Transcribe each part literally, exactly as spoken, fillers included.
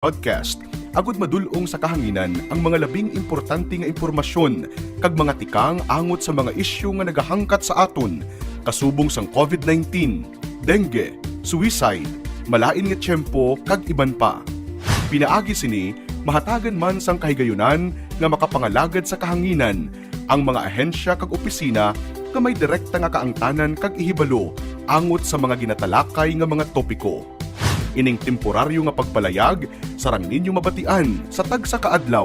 podcast, agud madul-ong sa kahanginan ang mga labing importante nga impormasyon kag mga tikang angot sa mga isyu nga nagahangkat sa aton, kasubong sang covid nineteen, dengue, suicide, malain nga tiyempo, kag iban pa. Pinaagi sini, mahatagan man sang kahigayunan nga makapangalagad sa kahanginan ang mga ahensya kag opisina nga may direkta nga kaangtanan kag ihibalo angot sa mga ginatalakay nga mga topiko. Ining temporaryo nga pagpalayag sarang ninyo mabatian sa tagsa ka adlaw,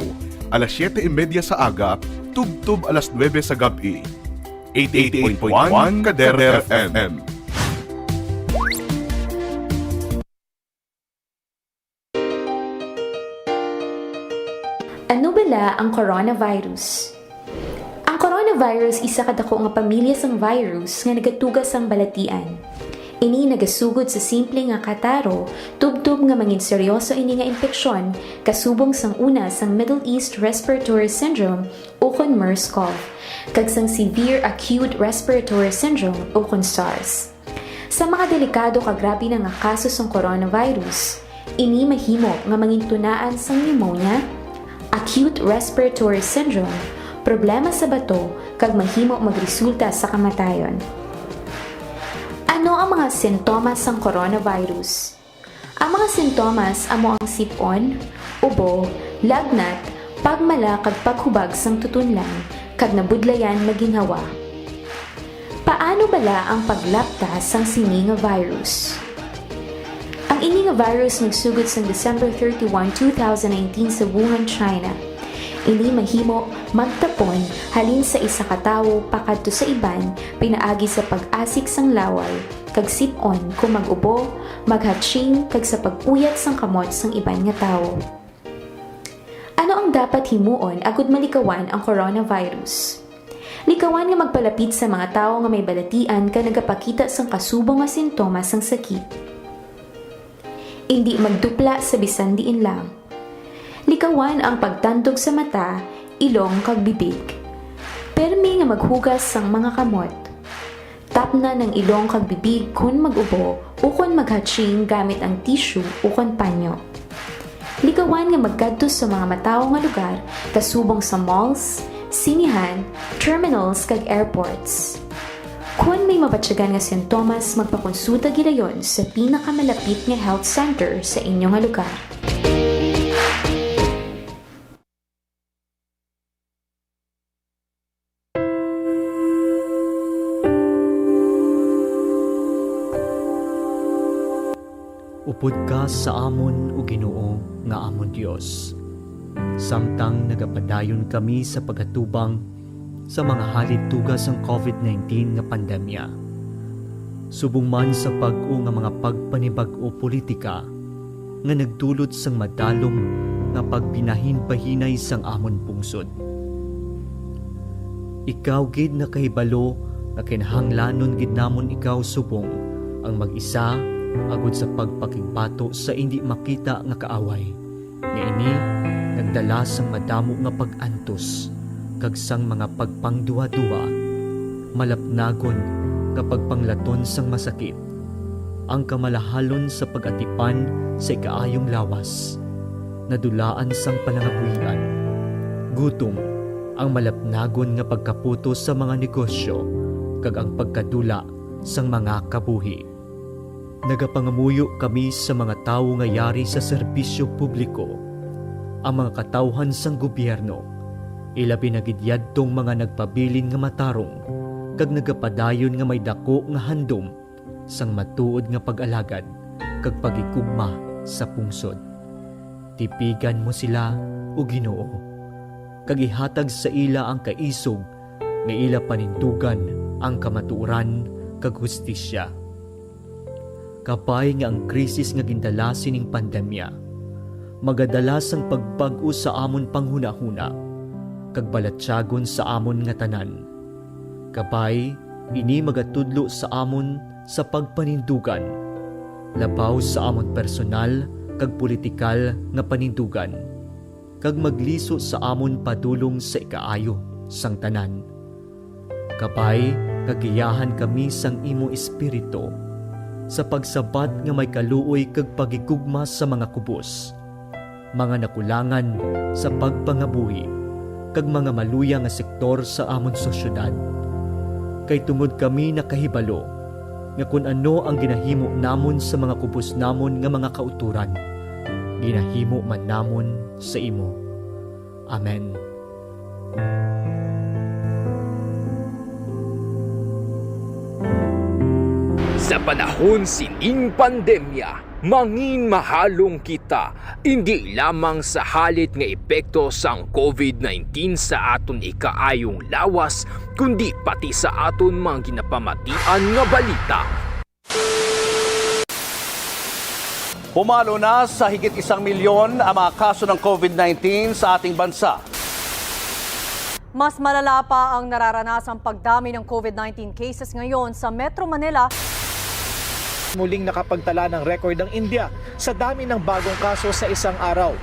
alas siyete y media sa aga tubtob alas nuebe sa gab-i. Eighty-eight point one Kader F M. Ano bala ang coronavirus? Ang coronavirus isa ka dako nga pamilya sang virus nga nagatuga sang balatian. Ini nagasugod sa simple nga kataro, tubtob nga mangin seryoso ini nga impeksyon, kasubong sang una sang Middle East Respiratory Syndrome ukon MERS-CoV, kag sang Severe Acute Respiratory Syndrome ukon SARS. Sa mga delikado kag grabe na nga kaso sang coronavirus, ini mahimo nga mangin tunaan sang pneumonia, acute respiratory syndrome, problema sa bato, kag mahimo magresulta sa kamatayon. Ano ang mga sintomas sang coronavirus? Ang mga sintomas amo ang sip-on, ubo, lagnat, pagmala kag paghubag sang tutunlan, kag nabudlayan nga ginhawa. Paano bala ang paglapta sang sini nga virus? Ang ini nga virus nagsugod sang December thirty-one, two thousand nineteen sa Wuhan, China. Ini mahimo magtapon halin sa isa ka tawo pakadto sa iban pinaagi sa pag-asik sang laway kag sip-on kon mag-ubo, maghatching, kag sa pag-uyat sang kamot sang iban nga tawo. Ano ang dapat himuon agud malikawan ang coronavirus? Likawan nga magpalapit sa mga tawo nga may balatian kag nagapakita sang kasubong nga sintomas sang sakit. Indi magdupla sa bisan diin lang. Likawan ang pagtandog sa mata, ilong, kag bibig. Permi nga maghugas sang mga kamot. Tapnan ang ilong kag bibig kon mag-ubo ukon maghatching gamit ang tissue ukon panyo. Likawan nga magkadto sa mga matawo nga lugar, kasubong sa malls, sinihan, terminals, kag airports. Kon may mabatyagan nga sintomas, magpakonsulta gilayon sa pinakamalapit nga health center sa inyo nga lugar. Upod ka sa amon, O Ginoo, nga amon Dios, samtang nagapadayon kami sa pag-atubang sa mga halituga sang covid nineteen nga pandemya, subong man sa bag-o nga mga pagpanibag-o politika nga nagdulot sang madalom nga pagbinahinbahinay sang amon pungsod. Ikaw gid nakahibalo nga kinahanglanon gid namon ikaw subong ang mag-isa agud sa pagpakigbato sa indi makita nga kaaway, nga ini nagdala sang madamo nga pag-antos kag sang mga pagpangduhaduha, malapnagon nga pagpanglaton sang masakit, ang kamalahalon sa pag-atipan sa ikaayong lawas, nadulaan sang palangabuhian, gutom, ang malapnagon nga pagkaputos sa mga negosyo, kag ang pagkadula sang mga kabuhi. Nagapangamuyo kami sa mga tawo nga yari sa serbisyo publiko, ang mga katawhan sang gobyerno, ilabi na gid yadtong mga nagpabilin nga matarong kag nagapadayon nga may daku nga handom sang matuod nga pag-alagad kag paghigugma sa pungsod. Tipigan mo sila, O Ginoo, kag ihatag sa ila ang kaisog nga ila panindugan ang kamatuoran kag hustisya. Kabay nga ang krisis nga gindala sining pandemya magadala sang pagbag-o sa amon panghunahuna kag balatyagon sa amon nga tanan. Kabay, ini magatudlo sa amon sa pagpanindugan, labaw sa amon personal kag politikal nga panindugan, kag magliso sa amon padulong sa ikaayo sang tanan. Kabay nga giyahan kami sang imo Espiritu, sa pagsabat nga may kaluoy kag paghigugma sa mga kubos, mga nakulangan sa pagpangabuhi, kag mga maluya nga sektor sa amon sosyedad. Kay tungod kami nakahibalo nga kon ano ang ginahimo namon sa mga kubos namon nga mga kautoran, ginahimo man namon sa imo. Amen. Sa panahon sining pandemya, mangin mahalong kita, indi lamang sa halit nga epekto sang covid nineteen sa aton ikaayong lawas, kundi pati sa aton mga ginapamatian nga balita. Pumalo na sa higit isang milyon ang mga kaso ng covid nineteen sa ating bansa. Mas malala pa ang nararanasang pagdami ng covid nineteen cases ngayon sa Metro Manila. Muling nakapagtala ng record ang India sa dami ng bagong kaso sa isang araw.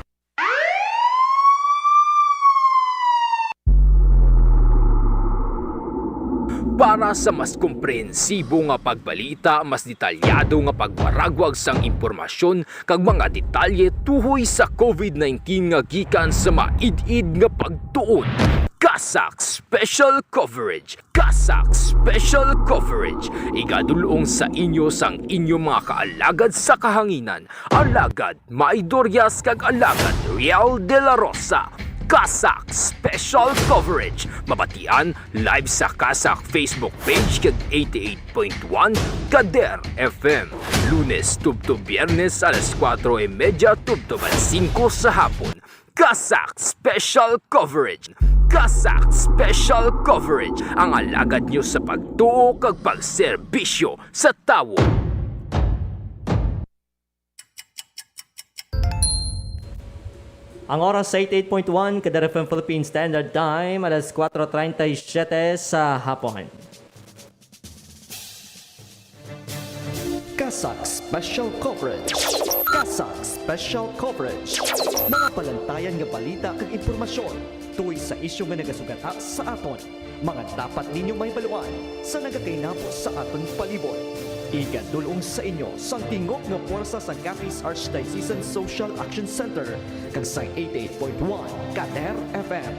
Para sa mas komprehensibo nga pagbalita, mas detalyado nga pagwaragwag sang impormasyon, kag mga detalye tuhoy sa covid nineteen nga gikan sa maid-id nga pagtuon. CASAC Special Coverage. CASAC Special Coverage. Igadulong sa inyo sang inyo mga kaalagad sa kahanginan, Alagad May Dorias kag Alagad Riel de la Rosa. CASAC Special Coverage. Mabatian live sa CASAC Facebook page kag eighty-eight point one Kader F M. Lunes tubtob Biyernes alas kuwatro y medya tubtob alas singko sa hapon. CASAC Special Coverage. CASAC Special Coverage. Ang alagad nyo sa pagtuo kag pagserbisyo sa tawo. Ang oras sa eighty-eight point one Kader F M Philippine Standard Time, alas kuwatro treinta y siete sa hapon. CASAC Special Coverage. CASAC Special Coverage. Mga palantayan nga balita kag impormasyon tuhoy sa isyu nga nagasugata sa aton. Mga dapat ninyo mahibaluan sa nagakainabo sa aton palibot. Igadulong sa inyo sang tingog nga pwersa sang Capiz Archdiocesan Social Action Center kag sang eighty-eight point one Kader F M.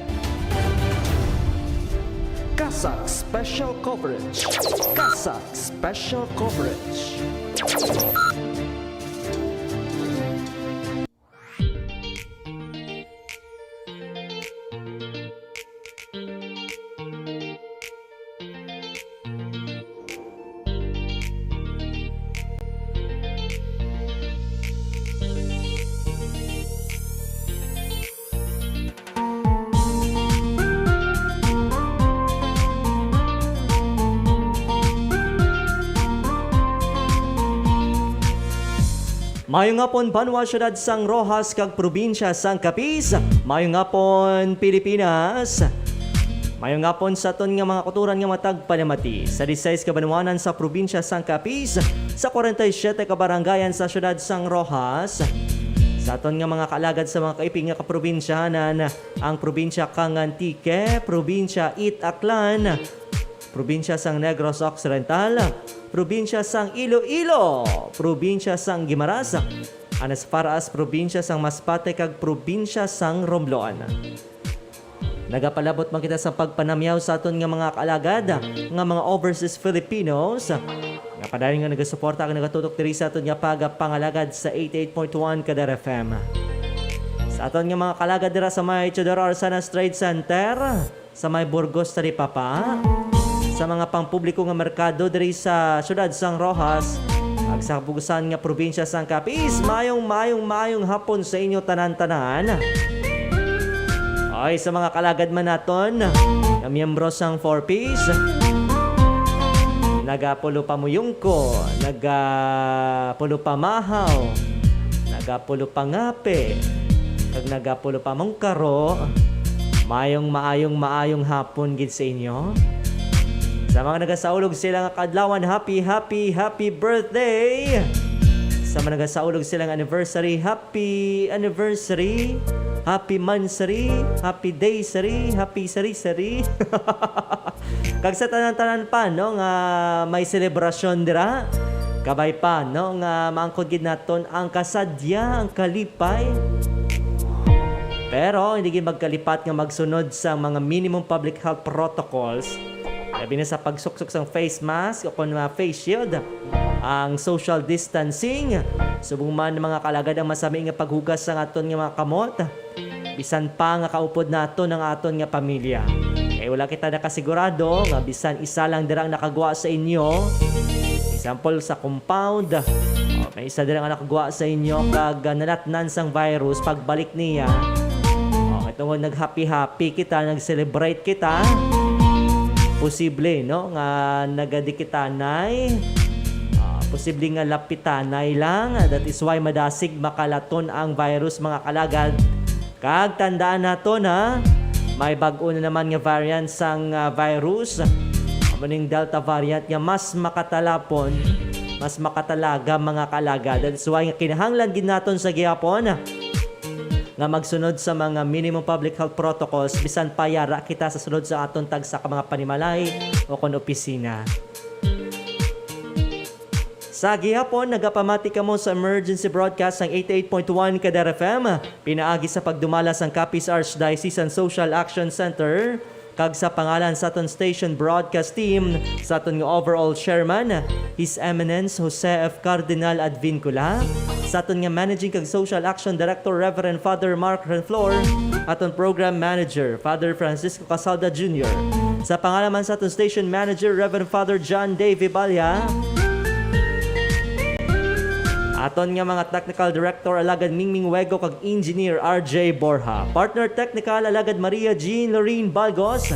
CASAC Special Coverage. CASAC Special Coverage. Maayong hapon, banwa, siyudad sang Roxas, kag probinsya sang Capiz. Maayong hapon, Pilipinas. Maayong hapon sa aton nga mga kautoran nga matag palamati sa disisais ka banwanan sa probinsya sang Capiz, sa kwarenta y siyete ka barangayan sa siyudad sang Roxas, sa aton nga mga kaalagad sa mga kaipig nga kaprobinsyanan, ang probinsya kang Antique, probinsya it Aklan, probinsya sang Negros Occidental, probinsya sang Iloilo, probinsya sang Guimaras, Anas Faras, probinsya sang Masbate, kag probinsya sang Romblon. Nagapalabot man kita sa pagpanamyaw sa aton nga mga kaalagad nga mga overseas Filipinos nga padayon nga nagasuporta kag nagatutok diri sa aton nga pagapangalagad sa eighty-eight point one Kader F M. Sa aton nga mga kaalagad dira sa may Teodoro Arsanas Trade Center, sa may Burgos Talipapa, sa mga pampubliko nga merkado diri sa siyudad sang Roxas, kag sa kabugusan nga probinsya sang Capiz, maayong, maayong, maayong hapon sa inyo tanan-tanan. Oy, sa mga kaalagad man naton nga miyembro sang Four Ps, nagapulo pa muyungko, nagapulo pa mahaw, nagapulo pa ngape, kag nagapulo pa mungkaro, maayong, maayong, maayong hapon gid sa inyo. Sa mga nagasaulog sila nga kaadlawan, happy, happy, happy birthday! Sa mga nagasaulog sila nga anniversary, happy anniversary, happy monthsary, happy daysary, happy sari-sari. Kag sa tanan-tanan pa, no, nga may selebrasyon dira, kabay pa, no, nga maangkon gid naton ang kasadya, ang kalipay, Pero hindi gid magkalipat nga magsunod sa mga minimum public health protocols, labi na sa pagsuksok sang face mask o kon mga face shield, ang social distancing, subong man, mga kaalagad, ang masami nga paghugas sang aton nga mga kamot, bisan pa nga kaupod naton ang aton nga pamilya. Kay wala kita nakasigurado nga bisan isa lang dira ang nakagwa sa inyo, example, sa compound, o may isa dira nga nakagwa sa inyo kag, ah, nalatnan sang virus, pagbalik niya, o, kay tungod nag-happy-happy kita, nag-celebrate kita, posible, no, nga nagadikitanay, ah, posible nga lapitanay lang. That is why madasig makalaton ang virus, mga kalagad. Kag tandaan naton, ha, may bag-o na naman nga variant sang, ah, virus. Amo ning Delta variant nga mas makatalapon, mas makatalaga, mga kalagad. That is why nga kinahanglan gid naton sa gihapon nga magsunod sa mga minimum public health protocols, bisan pa yara kita sa sulod sa aton tagsa ka mga panimalay o kon opisina. Sa gihapon, nagapamati kamo sa emergency broadcast sang eighty-eight point one Kadar F M, pinaagi sa pagdumala sang Capiz Archdiocesan Social Action Center, kag sa pangalan sa aton station broadcast team, sa aton nga overall chairman, His Eminence Jose F. Cardinal Advincula, sa aton nga managing kag social action director, Reverend Father Mark Renflor, aton program manager, Father Francisco Casalda Junior, sa pangalan man sa aton station manager, Reverend Father John Davey Balya, aton nga mga technical director, Alagad Mingming Wego, kag engineer, R J Borja, partner technical, Alagad Maria Jean Lorraine Balgos.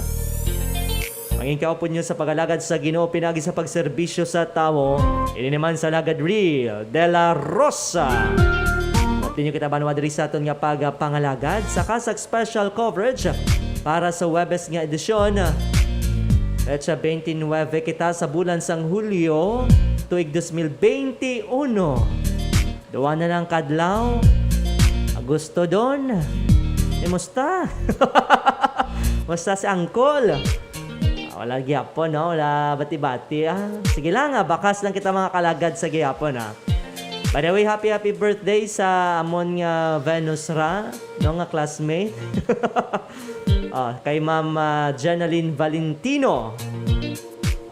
Mangin kaupod niyo sa pag-alagad sa Ginoo pinagi sa pagserbisyo sa tawo. Ini naman sa Alagad Real de la Rosa. Upod niyo kita banwa diri sa aton nga pagpangalagad sa kasag special coverage para sa Huwebes nga edisyon. Petsa twenty-nine kita sa bulan sang Hulyo, tuig dos mil twenty-uno. Duwa na lang kadlaw. Agosto, Don. Eh, musta? Musta si Angkol? Ah, wala gihapon, no? Wala bati-bati, ah. Sige lang, ah. Bakas lang kita, mga kalagad, sa gihapon, ah. By the way, happy, happy birthday sa amon nga Venus Ra, no, nga classmate. Ah, kay Ma'am, ah, Jenaline Valentino.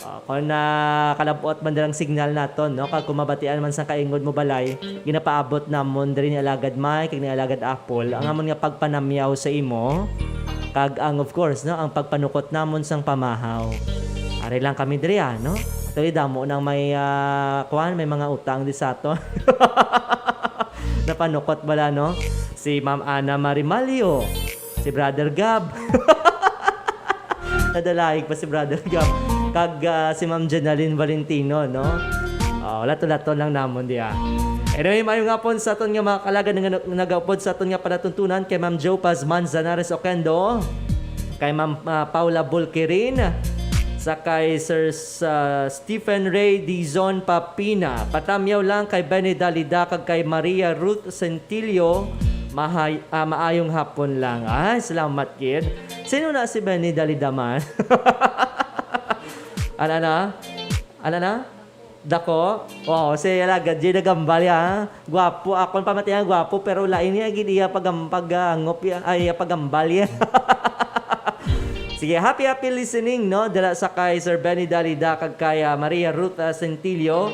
Ah, kung nakalab-ot man dirang signal naton, no? Kag kung mabatian man sang kaingod mo balay, ginapaabot namon diri ni Alagad Mike kag ni Alagad Apple ang amon nga pagpanamyaw sa imo. Kag ang, of course, no, ang pagpanukot namon sang pamahaw. Ari lang kami diri, ah, no? Actually, damo nang may, ah, kuwan, may mga utang di sa aton. Napanukot bala, no? Si Ma'am Ana Marimalio, si Brother Gab. Nadalaig pa si Brother Gab. Kag, ah, si Ma'am Jenaline Valentino, no? Oh, lato-lato lang namon diya. Anyway, maayong hapon sa aton nga mga kalagad nga nag-, nagaupod sa aton nga palatuntunan, kay Ma'am Jo Paz Manzanares Oquendo, kay Ma'am, ah, Paula Bulkirin, sa kay Sir, ah, Stephen Ray Dizon Papina. Patamyaw lang kay Benny Dalida kag kay Maria Ruth Sentilio. Mahay-, ah, maayong hapon lang. Ay, salamat gid. Sino na si Benny Dalida man? Ano na? Ano na? Dako? Wow, si Alagad Jay nagambal ya, ha? Gwapo. Akon pamatian, gwapo, pero lain niya gid iya pagam-, pag-, ah, angop ya. Ay, iya pagambal ya. Sige, happy, happy listening, no? Dala sa kay Sir Benny Dalida kag kay, ah, Maria Ruth, ah, Sentilio.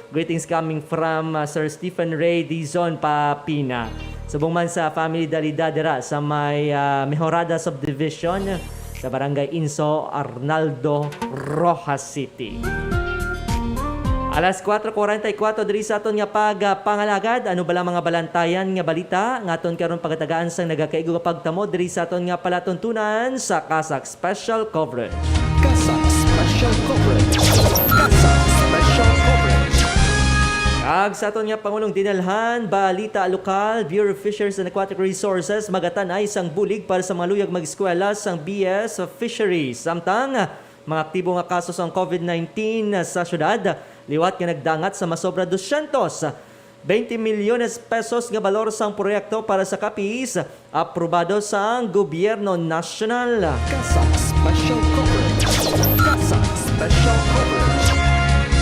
Greetings coming from, ah, Sir Stephen Ray Dizon Papina. Subong man sa family Dalida dira sa may, ah, Mejorada Subdivision sa Barangay Inso, Arnaldo, Roxas City. Alas kuwatro kuwarenta y kuwatro diri sa aton nga pagpangalagad. Ano bala mga balantayan nga balita nga aton karon pagatagaan sang nagakaigo nga pagtamo diri sa aton nga palatuntunan sa CASAC Special Coverage? CASAC Special Coverage. CASAC Special Coverage. Kag sa aton nga Pangulong Dinalhan, balita lokal, Bureau of Fisheries and Aquatic Resources magatanay sang bulig para sa mga luyag mag-eskwela sang B S Fisheries. Samtang mga aktibo nga kaso sang COVID nineteen sa syudad, liwat nga nagdangat sa masobra dosyentos twenty milyones pesos nga balor sang proyekto para sa Capiz, aprobado sang gobyerno nasyonal. CASAC Special Coverage. CASAC Special Coverage.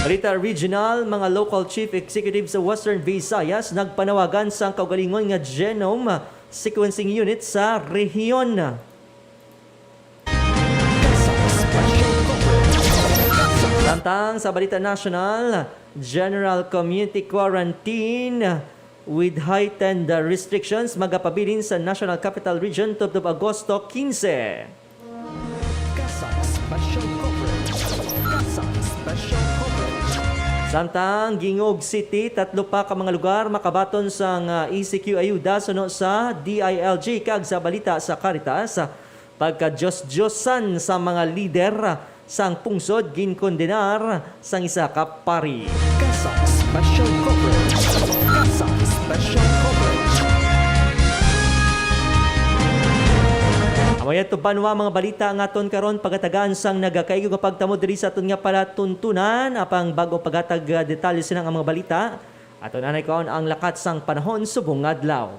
Balita regional, mga local chief executive sa Western Visayas nagpanawagan sang kaugalingon nga genome sequencing unit sa rehiyon. Samtang sa balita nasyonal, general community quarantine with heightened restrictions magapabilin sa National Capital Region tubtob Agosto quince. CASAC Special Coverage. CASAC Special Coverage. Samtang Guingog City, tatlo pa ka mga lugar makabaton sang, ah, E C Q ayuda suno sa D I L G kag sa balita sa Caritas. Pagkadios-diosan sa mga lider sang pungsod ginkondenar sang isa ka pari. CASAC Special Coverage. CASAC Special Coverage. Amo yan, tubanwa, mga balita nga aton karon pagatagan sang nagakaigo nga pagtamo diri sa aton nga palatuntunan. Apang bago paghatag, ah, detalye sina nga mga balita, aton anay kaon ang lakat sang panahon subong nga adlaw.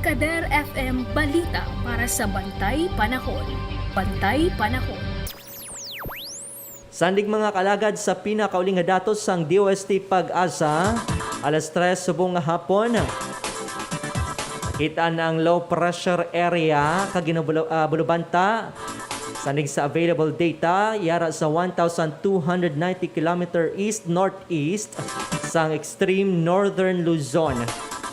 Kader F M Balita para sa Bantay Panahon. Bantay Panahon. Sandig, mga kalagad, sa pinakauli nga datos sang D O S T PAGASA, alas tres subong nga hapon, nakit-an ang low pressure area kag ginabulu-, ah, bulubanta. Sandig sa available data, yara sa one thousand two hundred ninety kilometer east-northeast sang extreme northern Luzon.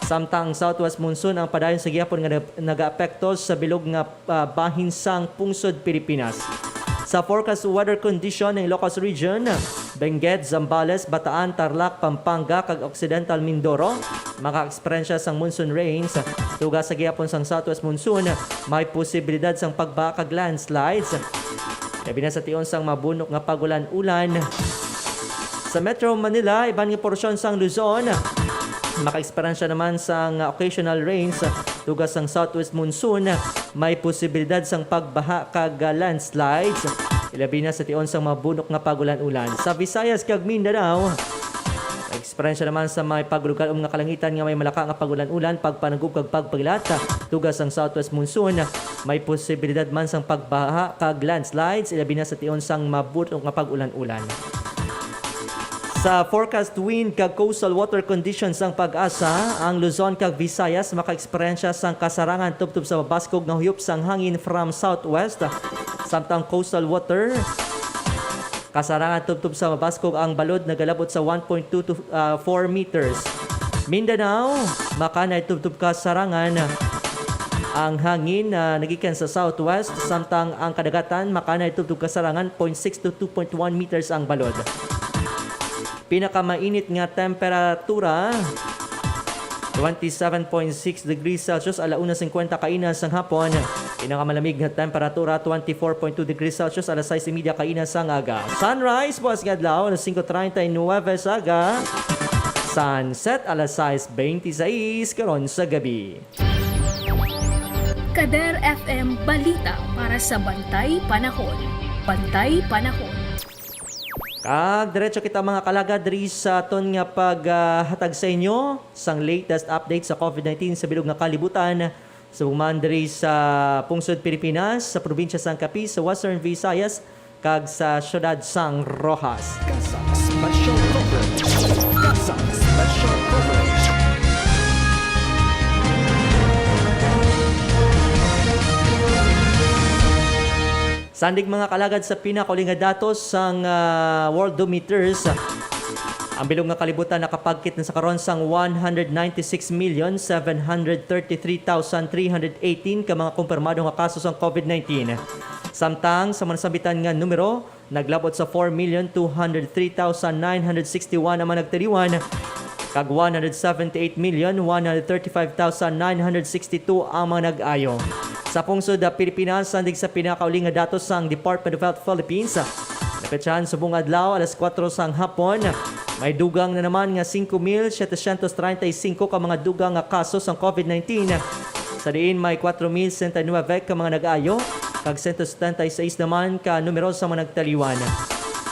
Samtang ang southwest monsoon ang padayon sa gihapon nga nag-, nagaapekto sa bilog nga, ah, bahin sang pungsod Pilipinas. Sa forecast weather condition ng Ilocos Region, Benguet, Zambales, Bataan, Tarlac, Pampanga, kag Occidental Mindoro, maka-eksperyensya sang monsoon rains. Tuga sa gihapon sang southwest monsoon, may posibilidad sang pagbaha kag landslides, labi na sa tion sang mabunok nga pag-ulan-ulan. Sa Metro Manila, iban nga porsyon sang Luzon, maka-eksperyensya naman sang occasional rains. Tuga sang southwest monsoon, may posibilidad sang pagbaha kag, ah, landslides, ilabi na sa tion sang mabunok nga pag-ulan-ulan. Sa Visayas kag Mindanao, eksperyensya naman sa may paglugalom nga kalangitan nga may malaka nga pag-ulan-ulan, pagpanagub kag pagpagilat. Tuga sang southwest monsoon, may posibilidad man sang pagbaha kag landslides, ilabi na sa tion sang mabunok nga pag-ulan-ulan. Sa forecast wind kag coastal water conditions sang PAGASA, ang Luzon kag Visayas makaeksperyensya sang kasarangan tubtob sa mabaskog nga huyop sang hangin from southwest, samtang coastal water, kasarangan tubtob sa mabaskog ang balod nagalabot sa one point two to, ah, four meters. Mindanao, makanay tubtob kasarangan ang hangin, ah, nagikan sa southwest, samtang ang kadagatan makanay tubtob kasarangan point six to two point one meters ang balod. Pinakamainit nga temperatura, twenty-seven point six degrees Celsius, ala una singkwenta kaina sang hapon. Pinakamalamig nga temperatura, twenty-four point two degrees Celsius, alas sais y media kaina sang aga. Sunrise, buwas nga adlaw, alas singko treinta y nueve sa aga. Sunset, alas sais beintisais karon sa gabi. Kader F M Balita para sa Bantay Panahon. Bantay Panahon. Kag diretso kita, mga kalagad, diri sa aton nga paghatag sa inyo sang latest update sa covid nineteen sa bilog nga kalibutan, subong man diri sa pungsod Pilipinas, sa probinsya sang Capiz, sa Western Visayas, kag sa siyudad sang Roxas. CASAC Special Coverage. CASAC Special Coverage. Sandig, mga kalagad, sa pinakauli nga datos sang, ah, Worldometers, ang bilog nga kalibutan nakapagkit na sa karon sang one hundred ninety-six million seven hundred thirty-three thousand three hundred eighteen ka mga kumpirmado nga kaso sang covid nineteen. Samtang sa mga nasambitan nga numero, naglabot sa four million two hundred three thousand nine hundred sixty-one ang mga nagtaliwan, kag one hundred seventy-eight million one hundred thirty-five thousand nine hundred sixty-two ang mga nag-ayo. Sa pungsod, ah, Pilipinas, sandig sa pinakauli nga datos sang Department of Health Philippines, ah, napetsahan subong adlaw, alas kuwatro sang hapon, may dugang na naman nga singko mil setecientos treinta y cinco ka mga dugang nga kaso sang covid nineteen. Sa diin may kuwatro mil sesenta y nuebe ka mga nag-ayo, kag sento setenta y seis naman ka numero sa mga nagtaliwan.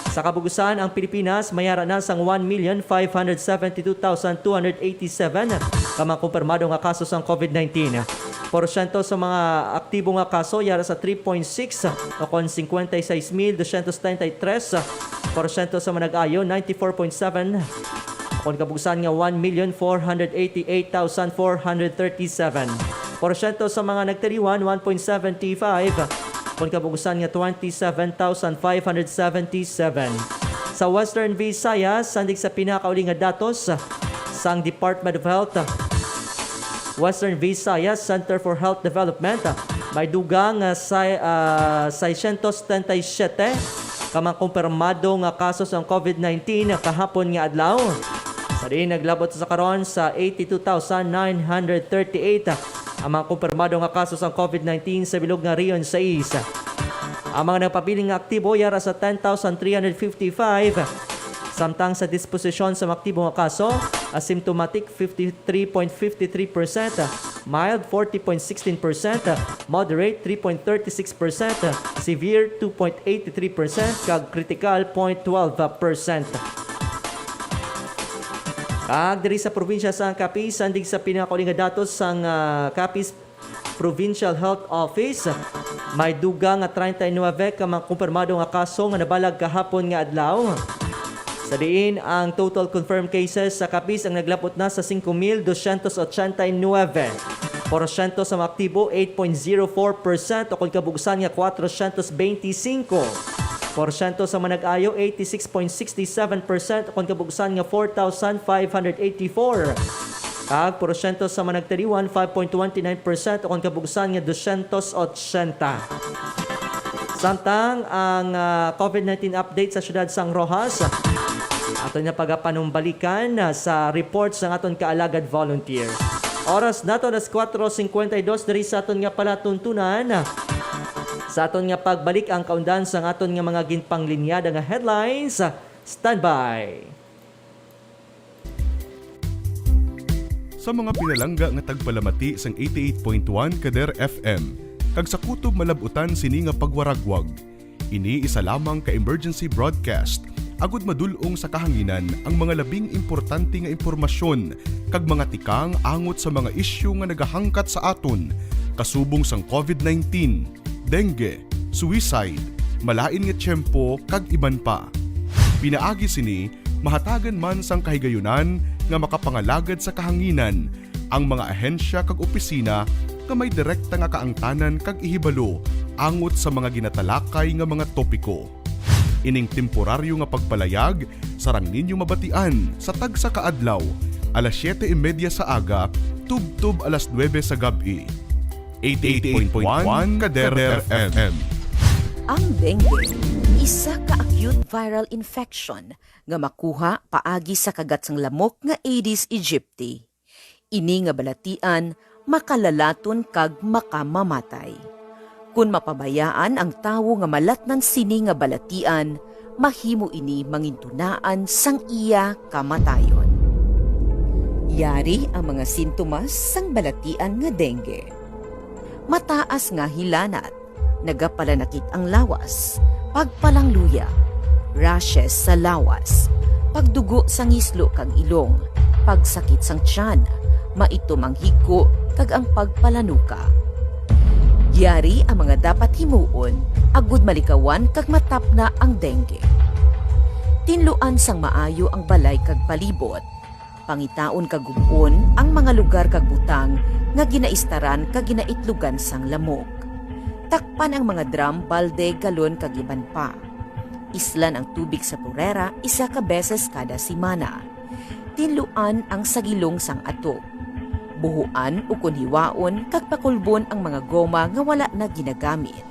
Sa kabug-usan, ang Pilipinas may ara na sang one million five hundred seventy-two thousand two hundred eighty-seven ka mga kumpirmado nga kaso sang covid nineteen. Porsyento sa mga aktibo nga kaso yara sa three point six o kon singkwenta y seis mil dosyentos treinta y tres porsyento, sa mga nag-ayo, ninety-four point seven kon kabugsan nga one million four hundred eighty-eight thousand four hundred thirty-seven. Porsyento sa mga nagtaliwan, one point seven five, kon kabugsan nga twenty-seven thousand five hundred seventy-seven. Sa Western Visayas, sandig sa pinakauli nga datos sang Department of Health, Western Visayas Center for Health Development, may dugang nga sa, ah, seiscientos setenta y siete ka mga kumpirmado nga kaso sang covid nineteen kahapon nga adlaw. Sa diin naglabot sa karon sa eighty-two thousand nine hundred thirty-eight ang mga kumpirmado nga kaso sang covid nineteen sa bilog nga Rehiyon sais. Ang mga nagpabilin nga aktibo yara sa ten thousand three hundred fifty-five, samtang sa disposisyon sa mga aktibo nga kaso, asymptomatic fifty-three point fifty-three percent, mild forty point sixteen percent, moderate three point thirty-six percent, severe two point eighty-three percent, kag critical point twelve percent. Kag diri sa probinsya sang Capiz, sandig sa pinakauli nga datos sang, ah, Capiz Provincial Health Office, may dugang nga treinta y nuebe ka mga kumpirmado nga kaso nga nabalag kahapon nga adlaw. Sa diin ang total confirmed cases sa Capiz ang naglabot na sa singko mil dosyentos ochenta y nuebe. Porsyento sa mga aktibo, eight point zero four percent, o kon kabugsan nga kwatrosyentos benti singko. Porsyento sa mga nag-ayo, eighty-six point sixty-seven percent, o kon kabugsan nga four thousand five hundred eighty-four. Kag porsyento sa mga nagtaliwan, five point twenty nine percent, o kon kabugsan nga dosyentos ochenta. Samtang ang, ah, covid nineteen update sa siyudad sang Roxas, aton nga pagapanumbalikan, ah, sa report sang aton kaalagad volunteer. Oras nato alas kuwatro singkwenta y dos diri sa aton nga palatuntunan. Sa aton nga pagbalik, ang kaundan sang aton nga mga ginpanglinyada nga headlines. Standby. Sa mga pinalangga nga tagpalamati sang eighty-eight point one Kader F M, kag sa kutob malab-utan sini nga pagwaragwag, ini isa lamang ka emergency broadcast, agud madul-ong sa kahanginan ang mga labing importante nga impormasyon kag mga tikang angot sa mga isyu nga nagahangkat sa aton, kasubong sang covid nineteen, dengue, suicide, malain nga tiyempo, kag iban pa. Pinaagi sini, mahatagan man sang kahigayunan nga makapangalagad sa kahanginan ang mga ahensya kag opisina nga may direkta nga kaangtanan kag ihibalo angot sa mga ginatalakay nga mga topiko. Ining temporaryo nga pagpalayag sarang ninyo mabatian sa tagsa ka adlaw, alas siyete y media sa aga tubtob alas nuebe sa gab-i. Eighty-eight point one Kader F M. Ang dengue, isa ka acute viral infection nga makuha paagi sa kagat sang lamok nga Aedes aegypti. Ini nga balatian makalalaton kag makamamatay. Kon mapabayaan ang tawo nga malatnan sini nga balatian, mahimo ini mangintunaan sang iya kamatayon. Yari ang mga sintomas sang balatian nga dengue. Mataas nga hilanat, nagapalanakit ang lawas, pagpalangluya, rashes sa lawas, pagdugo sa ngislo kag ilong, pagsakit sang tiyan, maitom ang higko, kag ang pagpalanuka. Yari ang mga dapat himuon agud malikawan kag matapna ang dengue. Tinluan sang maayo ang balay kag palibot. Pangitaon kag gub-on ang mga lugar kag butang nga ginaistaran kag ginaitlugan sang lamok. Takpan ang mga drum, balde, galon, kag iban pa. Islan ang tubig sa turera isa ka beses kada semana. Tinluan ang sagilong sang atop. Buhuan ukon hiwaon kag pakulbon ang mga goma nga wala na ginagamit.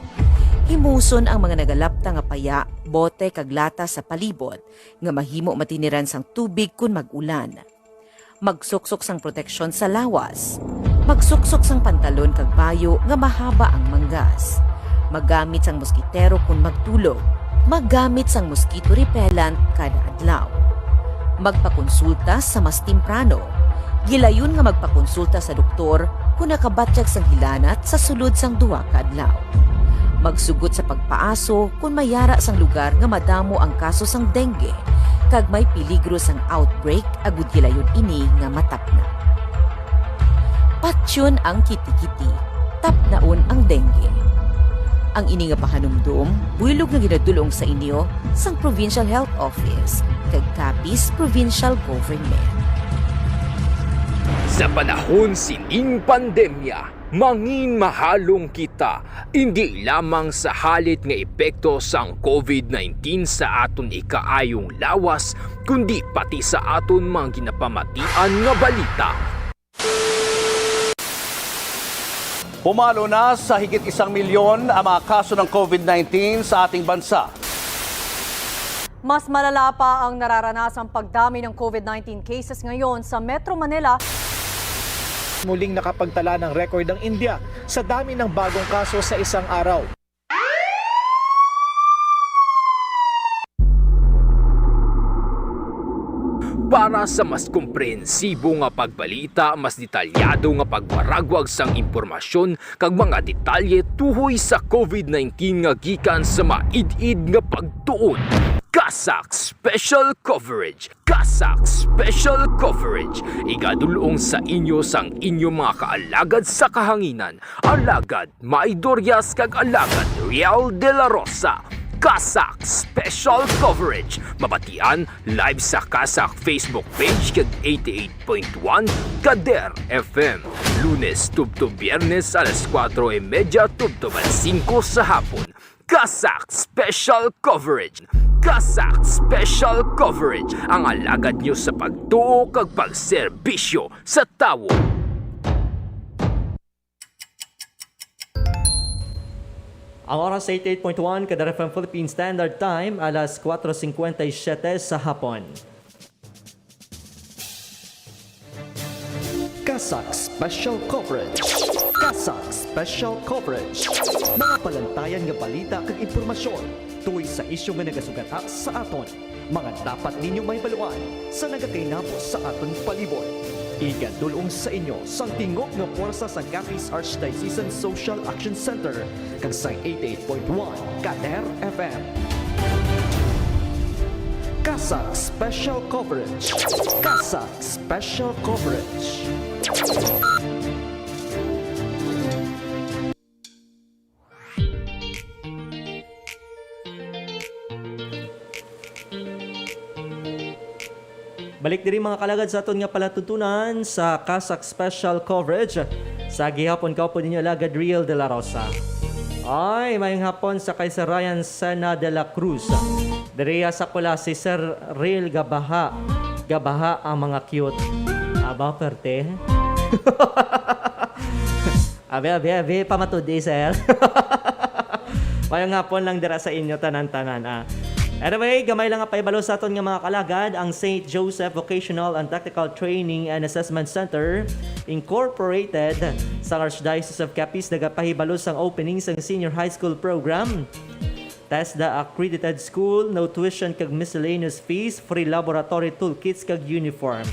Himuson ang mga nagalapta nga paya, bote, kag lata sa palibot nga mahimo matiniran sang tubig kon mag-ulan. Magsuksok sang proteksyon sa lawas. Magsuksok sang pantalon kag bayo nga mahaba ang manggas. Maggamit sang moskitero kon magtulog. Maggamit sang mosquito repellent kada adlaw. Magpakonsulta sa mas temprano. Gilayon nga magpakonsulta sa doktor kon nakabatyag sang hilanat sa sulod sang duha ka adlaw. Magsugot sa pagpaaso kon may yara sang lugar nga madamo ang kaso sang dengue kag may peligro sang outbreak agud gilayon ini nga matapna. Patyon ang kitikiti, tapnaon ang dengue. Ang ini nga pahanumdom buylog nga ginadul-ong sa inyo sang Provincial Health Office kag Capiz Provincial Government. Sa panahon sining pandemya, mangin mahalong kita, indi lamang sa halit nga epekto sang COVID nineteen sa aton ikaayong lawas, kundi pati sa aton mga ginapamatian nga balita. Pumalo na sa higit isang milyon ang mga kaso ng COVID nineteen sa ating bansa. Mas malala pa ang nararanasang pagdami ng COVID nineteen cases ngayon sa Metro Manila. Muling nakapagtala ng record ang India sa dami ng bagong kaso sa isang araw. Para sa mas komprehensibo nga pagbalita, mas detalyado nga pagwaragwag sang impormasyon kag mga detalye tuhoy sa COVID nineteen nga gikan sa maid-id nga pagtuon, CASAC Special Coverage. CASAC Special Coverage, igadul-ong sa inyo sang inyo mga kaalagad sa kahanginan, alagad May Dorias kag alagad Riel de la Rosa. CASAC Special Coverage, mabatian live sa CASAC Facebook page kag eighty-eight point one Kader F M, Lunes tubtob Biyernes alas kuwatro y medya tubtob alas singko sa hapon. CASAC Special Coverage. CASAC Special Coverage, ang alagad nyo sa pagtuo kag pagserbisyo sa tawo. Ang oras, eighty-eight point one Kader F M Philippine Standard Time, alas kuwatro singkwenta y siyete sa hapon. CASAC Special Coverage. CASAC Special Coverage. Mga palantayan nga balita kag impormasyon tuhoy sa isyu nga nagasugata sa aton. Mga dapat ninyo mahibaluan sa nagakainabo sa aton palibot. Igadul-ong sa inyo sang tingog nga pwersa sa Capiz Archdiocesan Social Action Center kag sa eighty-eight point one Kader F M. CASAC Special Coverage. CASAC Special Coverage. Balik diri, mga kalagad, sa aton nga palatuntunan sa CASAC Special Coverage. Sa gihapon, kaupod ninyo, Alagad Riel de la Rosa. Ay, mayong hapon sa kay Sir Ryan Sena de la Cruz. Diri sa Culasi, Sir Riel, gabaha. Gabaha ang mga cute. Aba, perte. Abi, abi, abi, pamatud-i, sir. Mayong hapon lang dira sa inyo tanan-tanan, ah. Anyway, gamay lang nga pahibalo sa aton nga mga kalagad, ang Saint Joseph Vocational and Technical Training and Assessment Center Incorporated sa Archdiocese of Capiz nagapahibalo sang opening sang Senior High School Program. TESDA accredited school, no tuition kag miscellaneous fees, free laboratory toolkits kag uniform.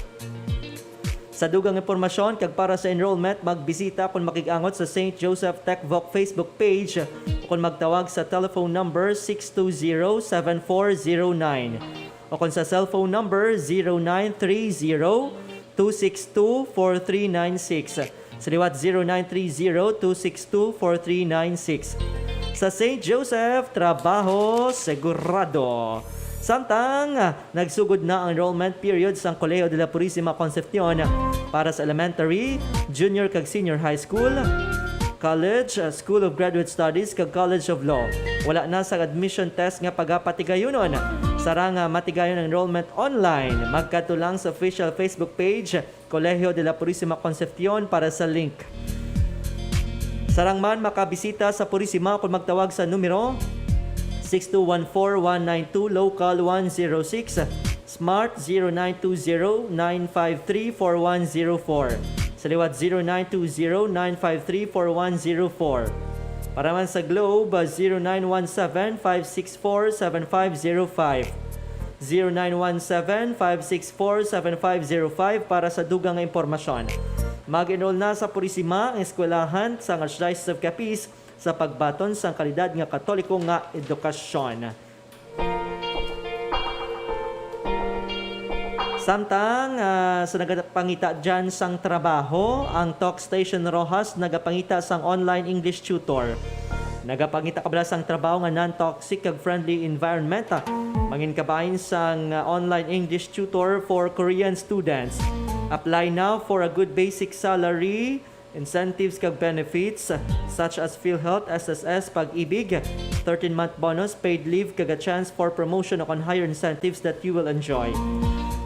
Sa dugang impormasyon kag para sa enrollment, magbisita kon makig-angot sa Saint Joseph Tech Voc Facebook page o kon magtawag sa telephone number six two zero, seven four zero nine o kon sa cellphone number zero nine three zero, two six two, four three nine six. Sa liwat, zero nine three zero, two six two, four three nine six. Sa Saint Joseph, trabaho sigurado. Samtang, ah, nagsugod na ang enrollment period sang Colegio de la Purisima Concepcion para sa elementary, junior kag senior high school, college, ah, School of Graduate Studies, kag College of Law. Wala na sang admission test nga pagapatigayunon. Sarang, ah, matigayon ang enrollment online. Magkadto lang sa official Facebook page Colegio de la Purisima Concepcion para sa link. Sarang man makabisita sa Purisima kon magtawag sa numero six two one four one nine two, local one zero six, smart zero nine two zero, nine five three, four one zero four. Sa liwat, zero nine two zero, nine five three, four one zero four. Para man sa Globe, zero nine one seven, five six four, seven five zero five. Zero nine one seven, five six four, seven five zero five para sa dugang nga impormasyon. Mag-enroll na sa Purisima ang eskwelahan sa Archdiocese of Capiz sa pagbaton sang kalidad nga Katoliko nga edukasyon. Samtang, ah, sa nagapangita dyan sang trabaho, ang Talk Station Roxas nagapangita sang online English tutor. Nagapangita ka bala sang trabaho nga non-toxic kag friendly environment? Mangin ka bahin sang, uh, online English tutor for Korean students. Apply now for a good basic salary, incentives kag benefits, such as PhilHealth, S S S, Pag-ibig, thirteen-month bonus, paid leave, kag a chance for promotion o kon higher incentives that you will enjoy.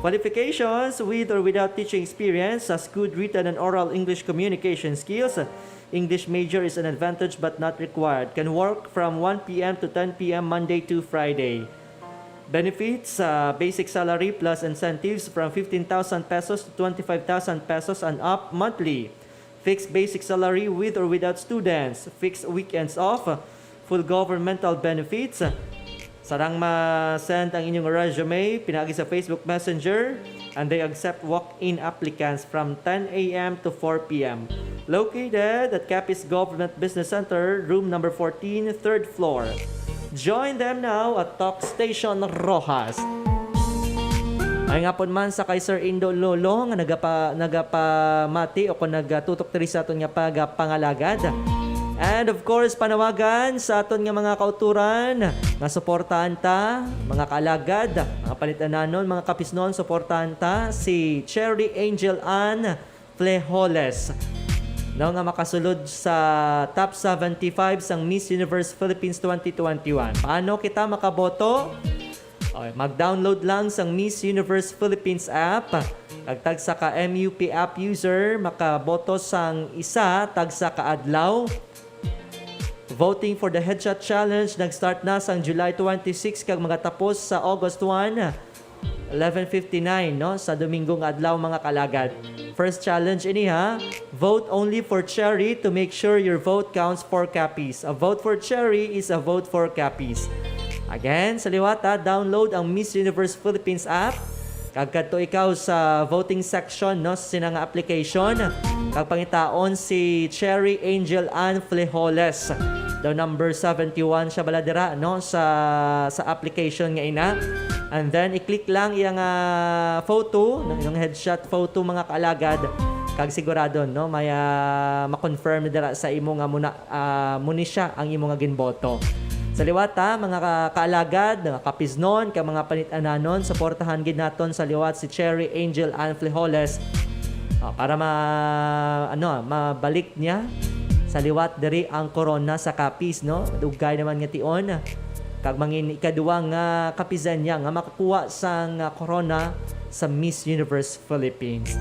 Qualifications: with or without teaching experience, has good written and oral English communication skills. English major is an advantage but not required. Can work from one p m to ten p m Monday to Friday. Benefits: uh, basic salary plus incentives from fifteen thousand pesos to twenty-five thousand pesos and up monthly. Fixed basic salary with or without students. Fixed weekends off. Full governmental benefits. Sarang ma-send ang inyong resume pinaagi sa Facebook Messenger, and they accept walk-in applicants from ten a m to four p m. Located at Capiz Government Business Center, room number fourteen, third floor. Join them now at Talk Station Roxas. Ay nga pon man sa kay Sir Indo Lolo nga nagapa-, nagapamati o kung nagatutok diri sa aton nga pagpangalagad. And of course, panawagan sa aton nga mga kauturan nga suportahan ta, mga kaalagad, mga panit-ananon, mga kapisnon, suportahan ta si Cherry Angel Ann Flejoles, no, nga makasulod sa top seventy-five sang Miss Universe Philippines twenty twenty-one. Paano kita makaboto? Okay, mag-download lang sang Miss Universe Philippines app. Kag tagsa ka M U P app user, makaboto sang isa tagsa ka adlaw. Voting for the Headshot Challenge nag-start na sang July twenty-six kag magatapos sa August one, eleven fifty-nine, no? Sa Domingo nga adlaw, mga kalagad. First challenge ini, ha. Vote only for Cherry to make sure your vote counts for Capiz. A vote for Cherry is a vote for Capiz. Again, sa liwat, ha, download ang Miss Universe Philippines app. Kag kadto ikaw sa voting section, no, sa sina nga application. Kag pangitaon si Cherry Angel Ann Flejoles. Daw number seventy-one siya bala dira, no, sa, sa application nga ina. And then, i-click lang iyang, ah, photo, no, yung headshot photo, mga kaalagad. Kag sigurado, no, may, ah, ma-confirm na dira sa imo nga muna, ah, mo ni siya ang imo nga ginboto. Sa liwat, ha, mga ka-, kaalagad, mga kapiznon, kag mga panit-ananon, suportahan gid naton sa liwat si Cherry Angel Ann Flejoles, ah, para ma-, ano, mabalik niya sa liwat diri ang korona sa Capiz, no? Dugay naman nga tion. Kag mangin ikaduwa nga Capizana nga makakuha sang, ah, korona sa Miss Universe Philippines.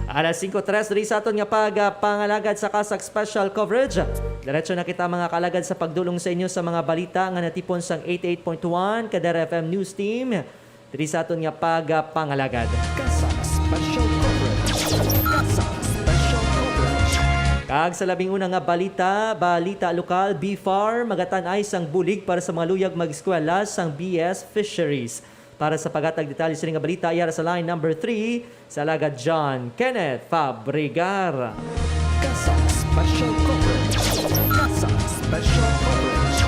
Alas singko tres diri sa aton nga pagpangalagad sa Kasak Special Coverage. Diretso na kita, mga kalagad, sa pagdulong sa inyo sa mga balita nga natipon sang eighty-eight point one Kadera F M News Team diri sa aton nga pagpangalagad. Kasak Special Coverage. Kasak Special Coverage. Kag sa labing una nga balita, balita lokal, BFAR magatan-ay sang bulig para sa mga luyag mag-eskwela sang B S Fisheries. Para sa paghatag detalye sini nga balita, yara sa line number three, si Alagad John Kenneth Fabregar. Kasak Special Coverage. Kasak Special Coverage.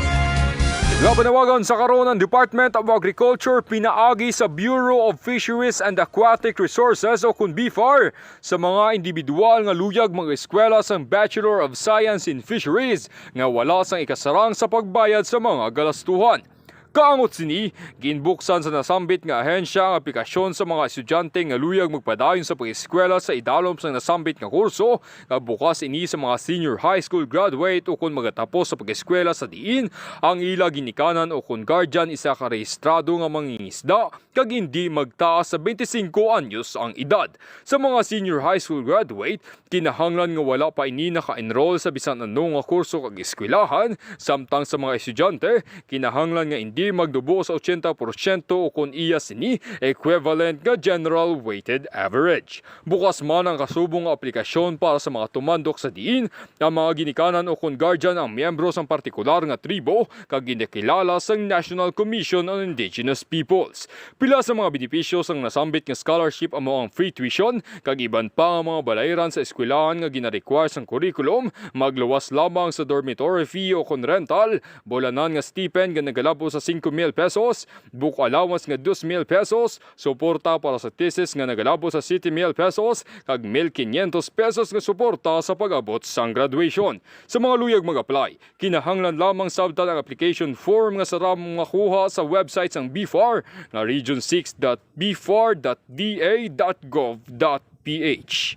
Napanawagan sa karon ang Department of Agriculture pinaagi sa Bureau of Fisheries and Aquatic Resources o kun BFAR sa mga individual nga luyag mag-eskwela sang Bachelor of Science in Fisheries nga wala sang ikasarang sa pagbayad sa mga galastuhan. Kaangot sini, ginbuksan sa nasambit nga ahensya ang aplikasyon sa mga estudyante nga luyag magpadayon sa pag-eskwela sa idalom sang nasambit nga kurso, nga bukas ini sa mga senior high school graduate ukon magatapos sa pag-eskwela sa diin ang ila ginikanan ukon guardian isa ka rehistrado nga mangingisda kag indi magtaas sa twenty-five anyos ang edad. Sa mga senior high school graduate, kinahanglan nga wala pa ini naka-enroll sa bisan ano nga kurso kag eskwelahan, samtang sa mga estudyante, kinahanglan nga indi magdubo sa eighty porsyento o kon iya sini equivalent nga general weighted average. Bukas man ang kasubong nga aplikasyon para sa mga tumandok sa diin ang mga ginikanan o kon guardian ang miyembro sang partikular nga tribo kag ginakilala sang National Commission on Indigenous Peoples. Pila sa mga benepisyo sang nasambit nga scholarship amo ang free tuition kag iban pa nga mga balayran sa eskwelahan nga gina-require sang curriculum, magluwas lamang sa dormitory fee o kon rental, bulanan nga stipend nga nagalab-os sa singko mil pesos, book allowance nga dos mil pesos, suporta para sa thesis nga nagalabos sa siyete mil pesos, kag mil quinientos pesos nga suporta sa pag-abot sang graduation. Sa mga luyag mag-apply, kinahanglan lamang sabtan ang application form nga sarang makuha sa website sang BFAR nga region six dot bfar dot da dot gov dot ph.